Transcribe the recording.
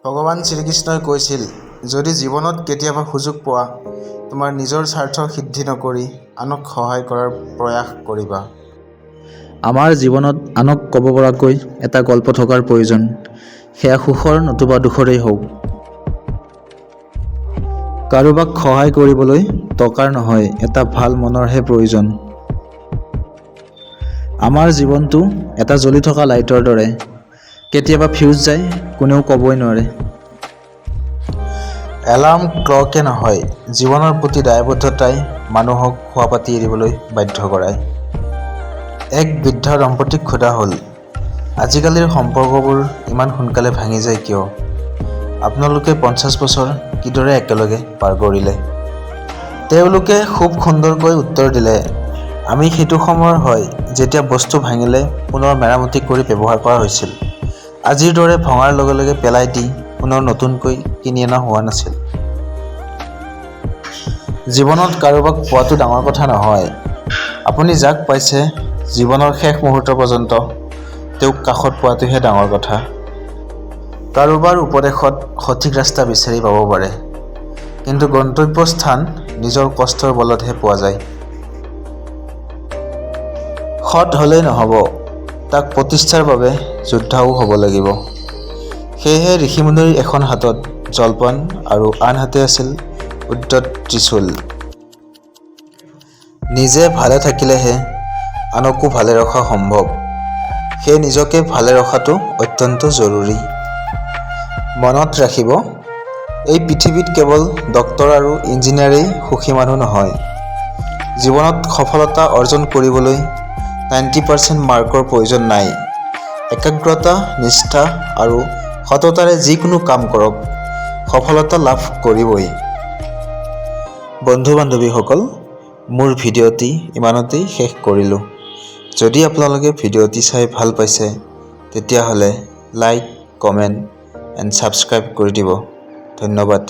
ভগৱান শ্ৰীকৃষ্ণই কৈছিল, যদি জীৱনত কেতিয়াবা সুযোগ পোৱা, তোমাৰ নিজৰ স্বাৰ্থ সিদ্ধি নকৰি আনক সহায় কৰাৰ প্ৰয়াস কৰিবা। আমাৰ জীৱনত আনক ক'ব পৰাকৈ এটা গল্প থকাৰ প্ৰয়োজন, সেয়া সুখৰ নতুবা দুখৰেই হওক। কাৰোবাক সহায় কৰিবলৈ টকাৰ নহয়, এটা ভাল মনৰহে প্ৰয়োজন। আমাৰ জীৱনটো এটা জ্বলি থকা লাইটৰ দৰে, কেতিয়াবা ফিউজ যায়, কোনেও ক'বই নোৱাৰে। এলাৰ্ম ক্লকে নহয়, জীৱনৰ প্ৰতি দায়বদ্ধতাই মানুহক শোৱাপাটী এৰিবলৈ বাধ্য কৰায়। এক বৃদ্ধ দম্পতীক সোধা হ'ল, আজিকালিৰ সম্পৰ্কবোৰ ইমান সোনকালে ভাঙি যায় কিয়? আপোনালোকে 50 বছৰ কিদৰে একেলগে পাৰ কৰিলে? তেওঁলোকে খুব সুন্দৰকৈ উত্তৰ দিলে, আমি সেইটো সময়ৰ হয়, যেতিয়া বস্তু ভাঙিলে পুনৰ মেৰামতি কৰি ব্যৱহাৰ কৰা হৈছিল। আজিৰ দৰে ভঙাৰ লগে লগে পেলাই দি পুনৰ নতুনকৈ কিনি অনা হোৱা নাছিল। জীৱনত কাৰোবাক পোৱাটো ডাঙৰ কথা নহয়, আপুনি যাক পাইছে, জীৱনৰ শেষ মুহূৰ্ত পৰ্যন্ত তেওঁক কাষত পোৱাটোহে ডাঙৰ কথা। কাৰোবাৰ উপদেশত সঠিক ৰাস্তা বিচাৰি পাব পাৰে, কিন্তু গন্তব্য স্থান নিজৰ কষ্টৰ বলতহে পোৱা যায়। সৎ হ'লেই নহ'ব, তাক প্ৰতিষ্ঠাৰ বাবে যোদ্ধাও হ'ব লাগিব। সেয়েহে ঋষিমুনিৰ এখন হাতত জলপান আৰু আনহাতে আছিল উদ্যত ত্ৰিশূল। নিজে ভালে থাকিলেহে আনকো ভালে ৰখা সম্ভৱ। সেয়ে নিজকে ভালে ৰখাটো অত্যন্ত জৰুৰী। মনত ৰাখিব, এই পৃথিৱীত কেৱল ডক্তৰ আৰু ইঞ্জিনিয়াৰেই সুখী মানুহ নহয়। জীৱনত সফলতা অৰ্জন কৰিবলৈ 90% মাৰ্কৰ প্ৰয়োজন নাই। একাগ্ৰতা, নিষ্ঠা আৰু সততাৰে যিকোনো কাম কৰক, সফলতা লাভ কৰিবই। বন্ধু বান্ধৱীসকল, মোৰ ভিডিঅ'টি ইমানতেই শেষ কৰিলোঁ। যদি আপোনালোকে ভিডিঅ'টি চাই ভাল পাইছে, তেতিয়াহ'লে লাইক, কমেণ্ট এণ্ড ছাবস্ক্ৰাইব কৰি দিব। ধন্যবাদ।